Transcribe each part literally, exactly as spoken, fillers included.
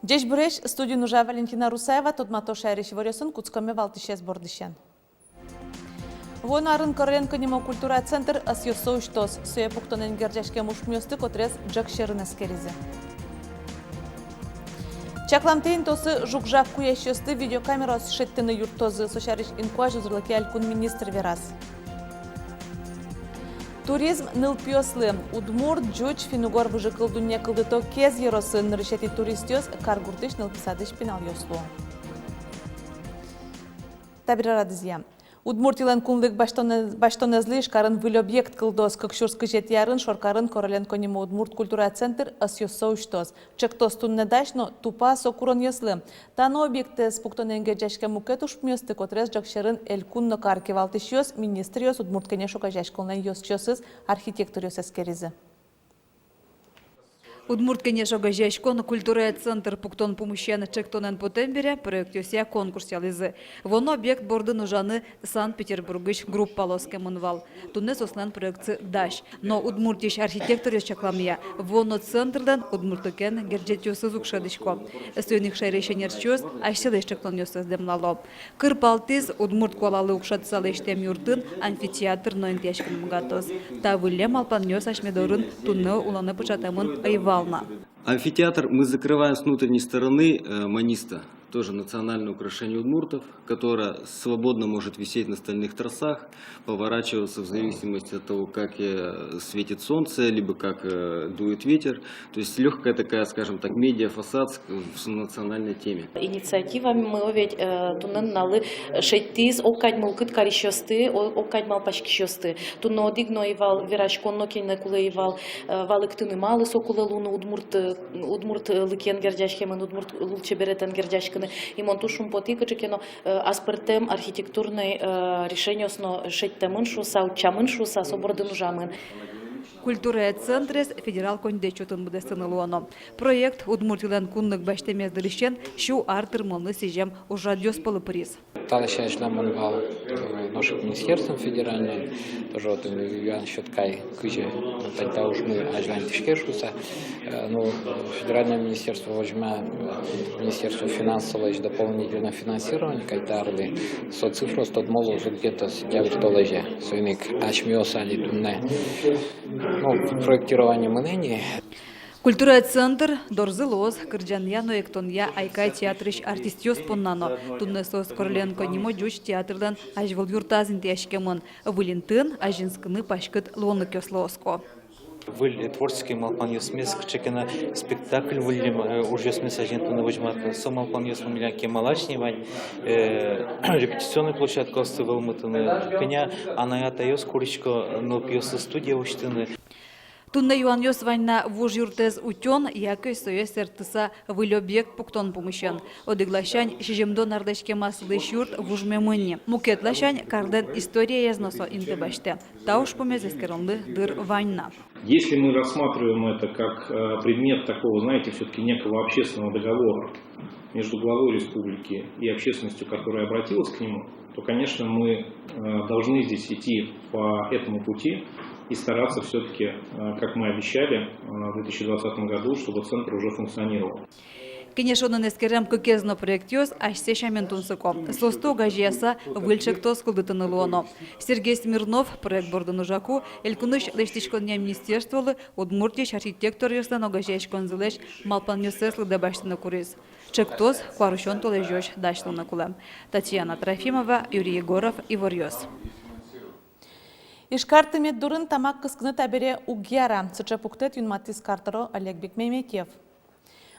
Ӟечбуресь! Студиын ужа Валентина Русаева. Тодмато шаерысь иворъёсын. Кутскомы валтӥсез бордысен. Вуоно арын Короленко нимо культура центр ӧсъёссэ усьтоз. Сое пуктонэн герӟаськем ужпумъёсты котырес ӝӧк сьӧрын эскеризы. Чакламтэ интыосы жуг-жаг куясьёсты видеокамераос шедьтыны юрттозы. Со сярысь инкуазь узырлыке элькун министр вераз. Туризм нылпиослы. Удмурт, ӟуч, финн-угор выжыкыл дунне кылдыто Кез ёросын. Нырысетӥ туристъёс каргуртысь нылпи садысь пиналъёс луо. Табере радызъя. Удмуртилэн кунлык басьтонэ-, басьтонэзлы Ижкарын выль объект кылдоз. Кык сюрс кызетӥ арын шоркарын Короленко нимо удмурт культура центр ӧсъёссэ усьтоз. Ӵектос туннэ дась но тупа со куронъёслы. Та но объектэз пуктонэн герӟаськем мукет ужпумъёсты котырес ӝӧк сьӧрын элькун но кар кивалтӥсьёс, министръёс, Удмурт Кенеш огазеяськонлэн ёзчиосыз, архитекторъёс эскеризы. Удмурт Кенеш огазеяськон культурая центр пуктон пумысен ӵектонэн потэм бере, проектъёсъя конкурс ялӥзы. Вуоно объект бордын ужаны Санкт-Петербургысь группалы оскемын вал. Туннэ соослэн проектсы дась. Но Удмуртиысь архитекторъёс чакламъя, вуоно центрлэн удмуртлыкен герӟетъёсыз уг шӧдӥсько. Соин ик шаерысь ӧнерчиос асьсэлэсь ӵектонъёссэс дэмлало. Кыр палтӥз удмурт куалалы укшатыса лэсьтэм юртын амфитеатр но интыяськыны быгатоз. Та выллем малпанъёс асьме дорын туннэ улонэ пыӵатэмын ӧй вал на. Амфитеатр мы закрываем с внутренней стороны, э, маниста, тоже национальное украшение удмуртов, которое свободно может висеть на стальных тросах, поворачиваться в зависимости от того, как, э, светит солнце, либо как, э, дует ветер. То есть лёгкая такая, скажем так, медиафасад с-, в национальной теме. Инициатива, мон ведь, э, туннэ нуналлы шедьтӥз огкадь мылкыд карисьёсты, о-, огкадь малпаськисьёсты. Туннэ одӥг но ӧй вал вераськон но, кинэ кулэ ӧй вал, э, валэктыны, малы со кулэ луыны удмурт, э, удмуртлыкен герӟаськемын, удмурт лулчеберетэн герӟаськыны. И мон туж шумпотӥ, кыӵе ке но, э, аспӧртэм архитектурной, э, решениос но шедьтэмын шуыса, утчамын шуыса, со бордын ужамын. Культурая центрез федерал коньдэт чотын быдэстыны луоно. Проект Удмуртилэн кунлык басьтэмез дырысен сю ар тырмонлы сӥзем ужрадъёс пӧлы пыриз. Та ласянь азьланьмы вал, э, нош ик министерствоен федеральной, тоже вот, э, юан сётӥсько, кызьы тани та ужмы азьланьтӥське шуыса. Э, ну, федеральное министерство возьма, э, министерство финансовой дополнительное финансирование кадь та арлы. Со цифраос тодмо луозы где-то сентябрь толэзе. Соин ик асьмеос али туннэ, ну, проектирование мынэ ини. Культура центр дорзы луоз кырӟанъя но эктонъя «Айкай» театрысь артистъёс понна но. Туннэ соос Короленко нимо ӟуч театрлэн азьвыл юртаз интыяськемын. Выль интыын азинскыны паськыт луонлыкъёслы оско. Выль творческий малпанъёсмес, кыӵе ке но спектакль выллем, э, ужъёсмес азинтыны возьматыны, со малпанъёсмы милям кемалась ни вань, э, репетиционной площадкаосты вӧлмытыны, кӧня анай-атайёс курисько нылпиослы студия усьтыны. Туннэ юанъёс вань на: вуж юртэз утён яке сое сэрттыса выль объект пуктон пумысен. Одӥг ласянь, сизьымдон арлэсь кема сылӥсь юрт вужмемын ни. Мукет ласянь, карлэн историез но со инты басьтэ. Та ужпумез эскеронлы дыр вань на. Если мы рассматриваем это как, э, предмет такого, знаете, всё-таки некого общественного договора между главой республики и общественностью, которая обратилась к нему, то, конечно, мы, э, должны здесь идти по этому пути и стараться всё-таки, э, как мы обещали, э, в две тысячи двадцатом году, чтобы центр уже функционировал. Кенешонын эскерем кыкез но проектъёс асьсэ сямен тунсыко. Соосты огазеяса, выль ӵектос кылдытыны луоно. Сергей Смирнов, проект бордын ужаку, элькунысь лэсьтӥськонъя министерстволы Удмуртиысь архитекторъёслэн огазеяськонзылэсь малпанъёссэс лыдэ басьтыны куриз. Ӵектос куарусён толэзёзь дась луыны кулэ. Татьяна Трофимова, Юрий Егоров, «Иворъёс». Ижкар тымет дурын тамак кыскыны табере уг яра. Сыӵе пуктэт юнматӥз кар тӧро Олег Бекмеметьев.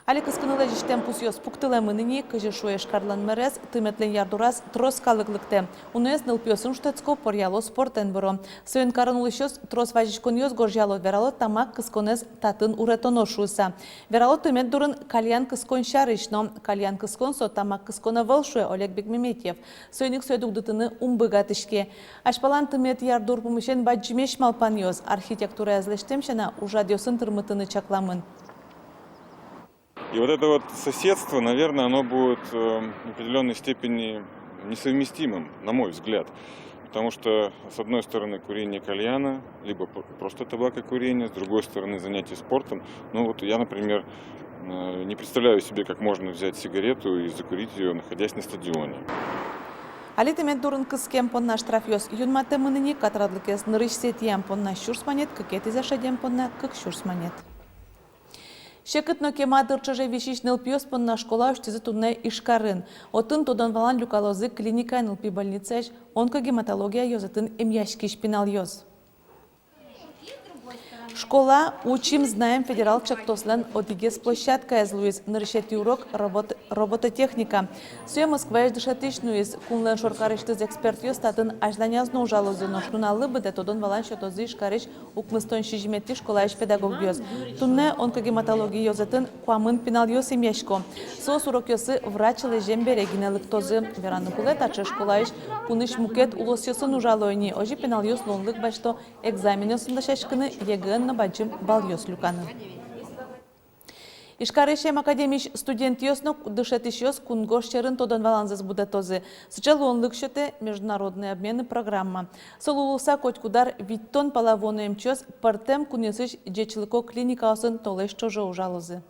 Али кыскыны лэзисьтэм пусъёс пуктылэмын ини. Кызьы шуэ Ижкарлэн мэрез, тыметлэн ярдураз трос калык лыктэ. Уноез нылпиосын шутэтско, поръяло, спортэн выро. Соин карын улӥсьёс трос вазиськонъёс гожъяло, верало тамак кысконэз татын уретоно шуыса. Верало тымет дурын кальян кыскон сярысь но. Кальян кыскон со тамак кыскон ӧвӧл, шуэ Олег Бекмеметьев. Соин ик сое дугдытыны ум быгатӥське. Азьпалан тымет ярдур пумысен бадӟымесь малпанъёс, архитектураез лэсьтэм сяна, ужрадъёсын тырмытыны чакламын. И вот это вот соседство, наверное, оно будет, э, в определённой степени несовместимым, на мой взгляд. Потому что, с одной стороны, курение кальяна, либо п-, просто табакокурение, с другой стороны, занятие спортом. Ну вот я, например, Э, не представляю себе, как можно взять сигарету и закурить её, находясь на стадионе. Али тымет дурын кыскем понна штрафъёс юнматэмын ини, катрадлыкез нырысьсэ тӥям понна сюрс манет, кыкетӥзэ шедем понна кык сюрс манет. Секыт но кема дыр ӵоже висись нылпиос понна школа усьтӥзы туннэ Ижкарын. Отын тодон-валан люкалозы клиникая, нылпи больницаысь онкогематология ёзэтын эмъяськись пиналъёс. Школа «Учим, знаем» федерал чактослэн одӥгез площадкаез луиз. Нырысетӥ урок робот-, робототехника. Сое Москваысь дышетӥсь нуиз. Кунлэн шоркарысьтыз экспертъёс татын азьланяз но ужалозы, нош нуналлы быдэ тодон-валан сётозы Ижкарысь укмыстон сизьыметӥ школаысь педагогъёс. Туннэ онкогематология ёзэтын куамын пиналъёс эмъясько. Соос урокъёсы врач лэзем бере гинэ лыктозы. Вераны кулэ, таӵе школаысь кунысь мукет улосъёсын ужало ини. Озьы пиналъёс луонлык басьто экзаменъёсын дасяськыны, ЕГЭ-ын но бадӟым баллъёс люканы. Ижкарысь эм академиысь студентъёс но дышетӥсьёс кунгож сьӧрын тодон-валанзэс будэтозы. Сыӵе луонлык сётэ международные обмены программа. Со луыса котькуд ар витьтон пала вуоно эмчиос пӧртэм кунъёсысь ӟечлыко клиникаосын толэзь ӵоже ужалозы.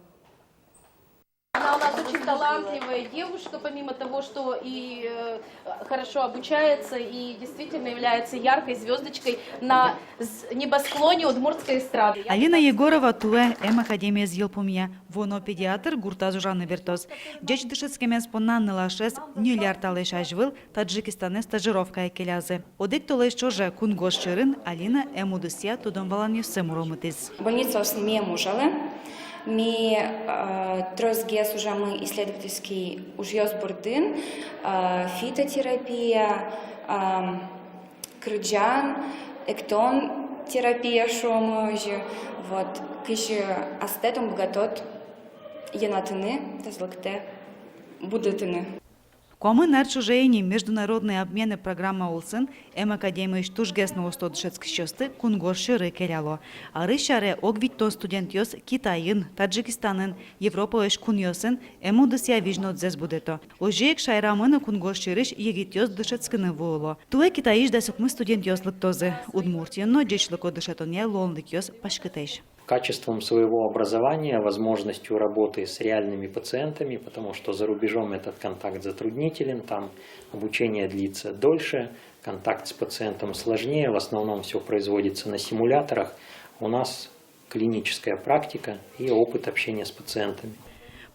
Она у нас очень талантливая девушка, помимо того, что и э, хорошо обучается и действительно является яркой звёздочкой на з-, небосклоне удмуртской эстрады. Алина Егорова туэ эм академиез йылпумъя. Вуоно педиатр гуртаз ужаны бертоз. Ӟеч дышетскемез понна нылашез ньыль ар талэсь азьвыл Таджикистанэ стажировкае келязы. Одӥг толэзь ӵоже кунгож сьӧрын Алина эм удысъя тодон-валанъёссэ муромытӥз. Больницаосын ми ӧм ужалэ, ми, э, тросгес ужамы исследовательский ужъёс бордын, э, фитотерапия, ам, кырӟан, эктон терапия шуомы озьы. Вот, кызьы астэ тон быгатод йӧнатыны, тазалыктэ будэтыны. Куамын ар ӵоже ини международные обмены программа улсын эм академиысь тужгес но усто дышетскисьёсты кунгож сьӧры келяло. Арысь аре ог витьтон студентъёс Китайын, Таджикистанын, Европаысь кунъёсын эм удысъя визьнодзэс будэто. Озьы ик шаерамы но кунгож сьӧрысь егитъёс дышетскыны вуыло. Туэ Китайысь дас укмыс студентъёс лыктозы. Удмуртиын но ӟечлыко дышетонъя луонлыкъёс паськытэсь. Качеством своего образования, возможностью работы с реальными пациентами, потому что за рубежом этот контакт затруднителен, там обучение длится дольше, контакт с пациентом сложнее, в основном всё производится на симуляторах. У нас клиническая практика и опыт общения с пациентами.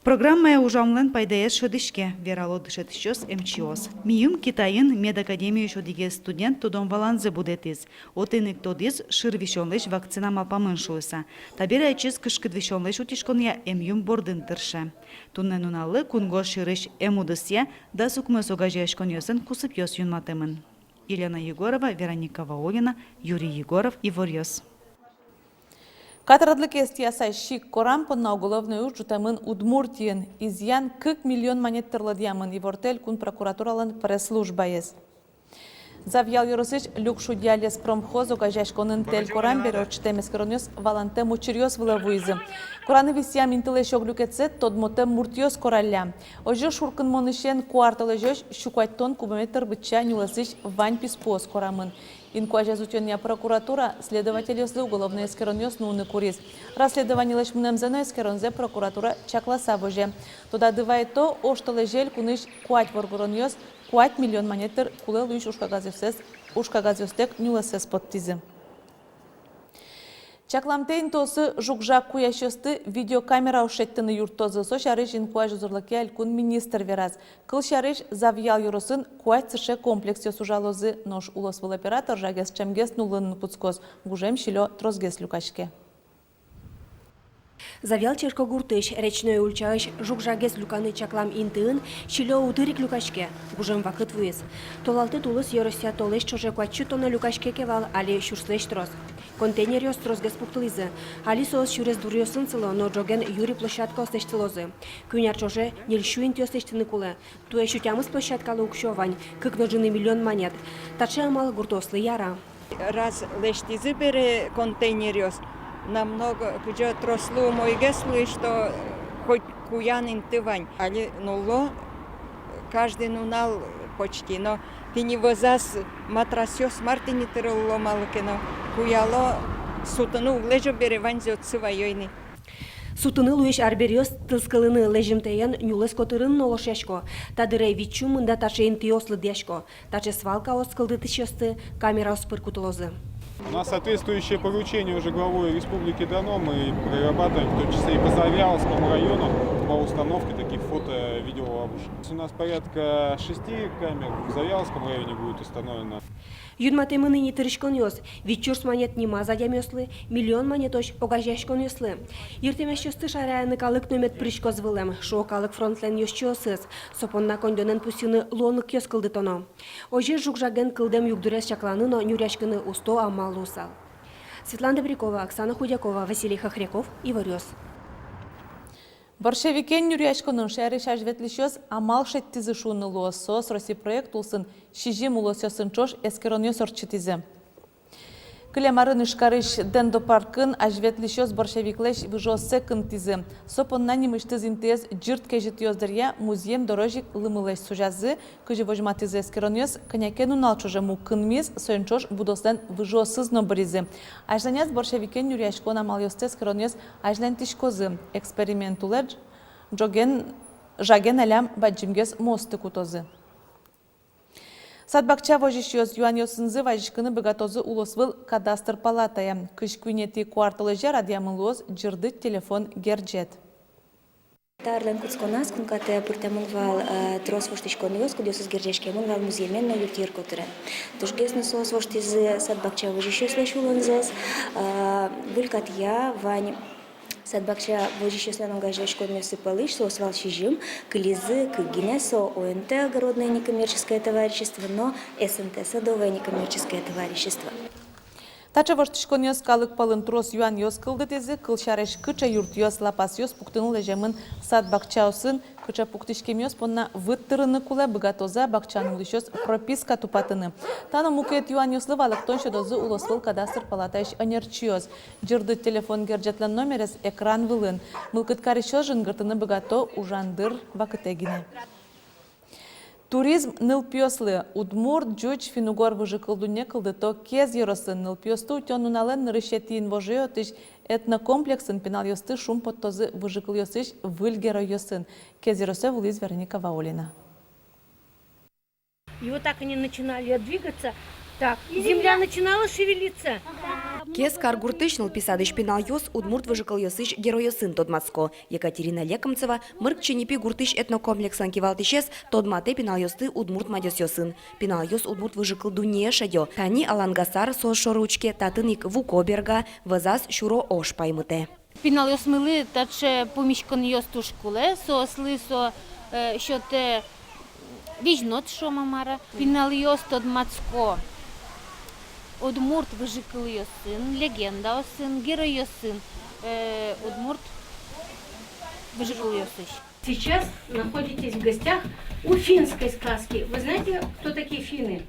Программая ужамлэн пайдаез шӧдӥське, верало дышетӥсьёс, эмчиос. Миым Китайын медакадемиысь одӥгез студент тодон-валанзэ будэтӥз. Отын ик тодӥз шыр висёнлэсь вакцина малпамын шуыса. Табере ачиз кышкыт висёнлэсь утиськонъя эмъюм бордын тырше. Туннэ нуналлы кунгож сьӧрысь эм удысъя дас укмыс огазеяськонъёсын кусыпъёс юнматэмын. Елена Егорова, Вероника Ваулина, Юрий Егоров, «Иворъёс». Катрадлыкез тӥяса сик корам понна уголовной уж ӝутэмын Удмуртиын. Изъян кык миллион манет тырлы лыдъямын, ивортэ элькун прокуратуралэн пресс-службаез. Завьял ёросысь Люкшудья леспромхоз огазеяськонын тэль корам бере ортчытэм эскеронъёс валантэм учыръёс вылэ вуизы. Кораны висъям интылэсь ог люкетсэ тодмотэм муртъёс коралля. Озьы, шуркынмонысен куартолэзёзь сю куатьтон кубометр быдӟа нюлэсысь вань писпуос корамын. Инкуазез утёнъя прокуратура следовательёслы уголовной эскеронъёс нуыны куриз. Расследованилэсь мынэмзэ но эскеронзэ прокуратура чакласа возе. Тодады вайто, оштолэзе элькунысь куать воргоронъёс куать миллион манет тыр кулэ луись ужкагазъёстэк, ужкагазъёстэк нюлэссэс поттӥзы. Чакламтэ интыосы жуг-жаг куясьёсты видеокамераос шедьтыны юрттозы. Со сярысь инкуазь узырлыкъя элькун министр вераз. Кылсярысь, Завьял ёросын куать сыӵе комплексъёс ужалозы, нош улосвыл оператор жагез ӵемгес нуллыны кутскоз, гужем силё тросгес люкаське. Завьял черкогуртысь Речной ульчаысь жуг-жагез люканы чаклам интыын силё утыр ик люкаське, гужем вакыт вуиз. Толалтэ тулыс ёросъя толэзь ӵоже куать сю тонна люкаське ке вал, али сюрслэсь трос. Контейнеръёс тросгес пуктылӥзы. Али соос сюрес дуръёсын сыло, но ӝоген юри площадкаос лэсьтылозы. Куинь ар ӵоже ньыль сю интыос лэсьтыны кулэ. Туэ сю тямыс площадкалы уксё вань, кык но ӝыны миллион манет. Таӵе амал гуртъёслы яра. Раз лэсьтӥзы бере контейнеръёс, намного кыӵе трослы умойгес луиз, что хоть куян инты вань. Али нулло каждый нунал почти, но тӥни вӧзаз матрасъёс мар тӥни тырылло, малы ке но куяло, сутыны уг лэзё бере, ваньзэ отсы ваё ини. Сутыны луись арбериос тылскылыны лэзьымтэен нюлэс котырын но лошъясько. Та дыре вить сю мында таӵе интыос лыдъясько. Таӵе свалкаос кылдытӥсьёсты камераос пыр кутылозы. У нас соответствующее поручение уже главой республики дано. Мы прорабатываем, в том числе и по Завьяловскому району, по установке таких фото-видеоловушек. У нас порядка шести камер в Завьяловском районе будет установлено. Юнматэмын ини тырыськонъёс: вить сюрс манет нимаз адямиослы, миллион манетозь огазеяськонъёслы. Йыртэмъясьёсты шараяны калык но мед пыриськоз вылэм, шуо калык фронтлэн ёзчиосыз. Со понна коньдонэн пусйыны луонлыкъёс кылдытоно. Озьы жуг-жаген кылдэм югдурез чакланы но нюръяськыны усто амал луысал. Светлана Добрякова, Оксана Худякова, Василий Хохряков, Иворъёс. Борщевикен нюръяськонын шаерысь азьветлӥсьёс амал шедьтӥзы шуыны луоз. Соос «Росси» проект улсын сизьым улосъёсын ӵош эскеронъёс ортчытӥзы. Кылем арын Ижкарысь Дендо паркын азьветлӥсьёс борщевиклэсь выжыоссэ кынтӥзы. Со понна нимысьтыз интыез ӟырт кезьытъёс дыръя музъем дорозь ик лымылэсь сузязы. Кызьы возьматӥзы эскеронъёс, кӧня ке нунал ӵоже муг кынмиз, соин ӵош будослэн выжыосыз но быризы. Азьланяз борщевикен нюръяськон амалъёсты эскеронъёс азьланьтӥськозы. Эксперимент улэ ӝ-, ӝоген, жаген алям бадӟымгес мосты кутозы. Сад-бакча возисьёс юанъёсынызы вазиськыны быгатозы улосвыл кадастр палатае. Кызь куинетӥ куартолэзе радъямын луоз ӟырдыт телефон герӟет. Та арлэн кутсконаз Кункатэ пыртэмын вал, э, трос воштӥськонъёс, кудъёсыз герӟаськемын вал музъемен но юртъер котырен. Тужгес но соос воштӥзы сад-бакча возисьёслэсь улонзэс, э, выль катъя вань сад-бакча возисьёслэн огазеяськонъёссы пӧлысь, соос вал сизьым, кылизы кык гинэ: со ОНТ «Огородное» некоммерческое товарищество но СНТ «Садовое» некоммерческое товарищество. Таӵе воштӥськонъёс калык пӧлын трос юанъёс кылдытӥзы, кылсярысь, кыӵе юртъёс, лапасъёс пуктыны лэземын сад-бакчаосын, кыӵе пуктӥськемъёс понна выт тырыны кулэ, быгатозы-а бакчаын улӥсьёс прописка тупатыны. Та но мукет юанъёслы валэктон сётозы улосвыл кадастр палатаысь ӧнерчиос. Ӟырдыт телефон герӟетлэн номерез экран вылын. Мылкыд карисьёс жингыртыны быгато ужан дыр вакытэ гинэ. Туризм нылпиослы. Удмурт, ӟуч, финн-угор выжыкыл дунне кылдыто Кез ёросын. Нылпиосты утён нуналэ нырысетӥ инвожое отысь этнокомплексын пиналъёсты шумпоттозы выжыкылъёсысь выль геройёсын. Кез ёросэ вуылӥз Вероника Ваулина. И вот так они начинали двигаться. Так, земля начинала шевелиться. Кез каргуртысь нылпи садысь пиналъёс удмурт выжыкылъёсысь геройёсын тодматско. Екатерина Лекомцева, Мырк Чиньыпи гуртысь этнокомплекслэн кивалтӥсез, тодматэ пиналъёсты удмурт мадёсъёсын. Пиналъёс удмурт выжыкыл дуннее шедё. Тани Алангасар соос шоры учке, татын ик Вуко берга, вӧзаз Сюро ож паймытэ. Пиналъёсмылы таӵе пумиськонъёс туж кулэ, соослы со, э, сётэ визьнод, шуом-а, мар-а. Пиналъёс тодматско удмурт выжыкылъёсын, легендаосын, геройёсын, э, удмурт выжыкылъёсысь. Сейчас находитесь в гостях у финской сказки. Вы знаете, кто такие финны?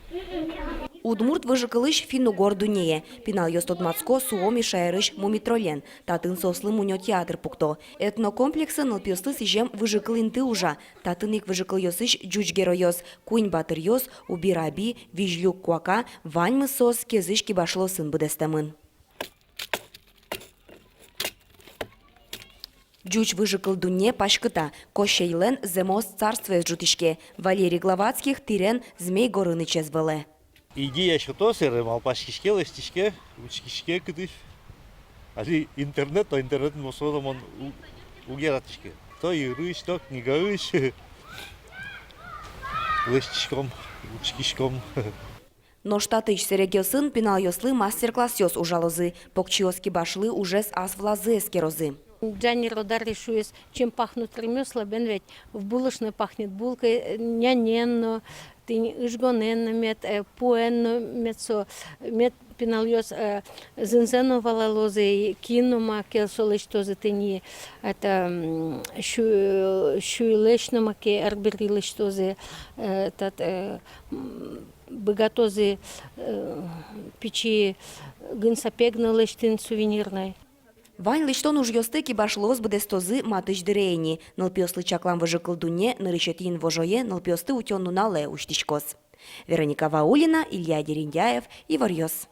Удмурт выжыкылысь финн-угор дуннее. Пиналъёс тодматско Суоми шаерысь мумитроллен. Татын соослы мунё театр пукто. Этнокомплексын нылпиослы сӥзем выжыкыл инты ужа. Татын ик выжыкылъёсысь ӟуч геройёс: Куинь батыръёс, Убир-аби, Визьлюк куака, ваньмыз соос Кезысь кибашлыосын быдэстэмын. Ӟуч выжыкыл дунне паськыта. Кощейлэн зэмос царствоез ӝутӥське. Валерий Главатских тӥрен Змей горын ичез вӧлэ. Идея сётэ, сэре малпаськиське, лэсьтӥське, учкиське кытысь. Али интернет, то интернетын мосо но мон у-, уг яратӥськы. То йырысь, то книгаысь лэсьтӥськом, учкиськом. Нош татысь сэрегъёсын пиналъёслы мастер-классъёс ужалозы, покчиос кибашлы ужез ас вылазы эскерозы. Джани Родари шуиз: чем пахнут ремёсла, бен ведь в булочной пахнет булкой, э, нянен но, тӥни ыжгонэн но мед, э, пуэн но мед со, мед пиналъёс, э, зынзэ но валалозы, и кин но маке со лэсьтозы, тӥни, это, м, сю-, сюйлэсь но маке арбери лэсьтозы, э, тат, э, м, быгатозы, э, пичи гын сапег но лэсьтыны сувенирной. Вань лэсьтон ужъёсты кибашлыос быдэстозы матысь дыре ини. Нылпиослы чаклам выжыкыл дунне нырысетӥ инвожое нылпиосты утён нуналэ усьтӥськоз. Вероника Ваулина, Илья Дерендяев, Иворъёс.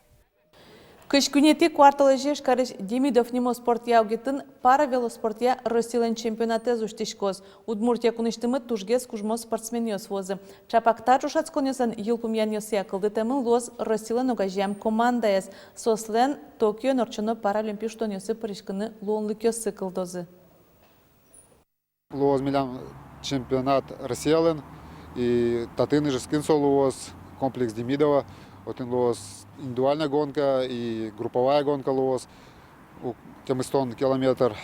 Кызь куинетӥ куартолэзе Ижкарысь Демидов нимо спортъя огетын паравелоспортъя Россилэн чемпионатэз усьтӥськоз. Удмуртие кунысьтымы тужгес кужмо спортсменъёс вуозы. Чапак та ӵошатсконъёслэн йылпумъянъёсъя кылдытэмын луоз Россилэн огазеям командаез. Соослэн Токиоын ортчоно Паралимпи шудонъёсы пыриськыны луонлыкъёссы кылдозы. Луоз милям чемпионат Россиялэн, и татын Ижевскын со луоз, комплекс Демидова. Отын луоз индивидуальная гонка и групповая гонка луоз, у, тямыстон километр.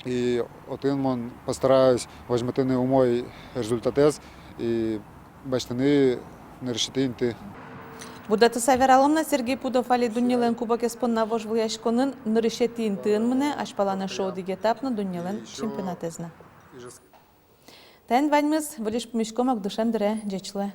И отын мон постараюсь возьматыны умой результатэз и басьтыны нырысетӥ инты. Будэтыса вералом на, Сергей Пудов али дуннелэн кубокез понна вожвылъяськонын нырысетӥ интыын мынэ, азьпалан эшшо одӥг этап но дуннелэн чемпионатэз на. Таин ваньмыз, выльысь пумиськом ик дышем дыре, ӟеч луэ.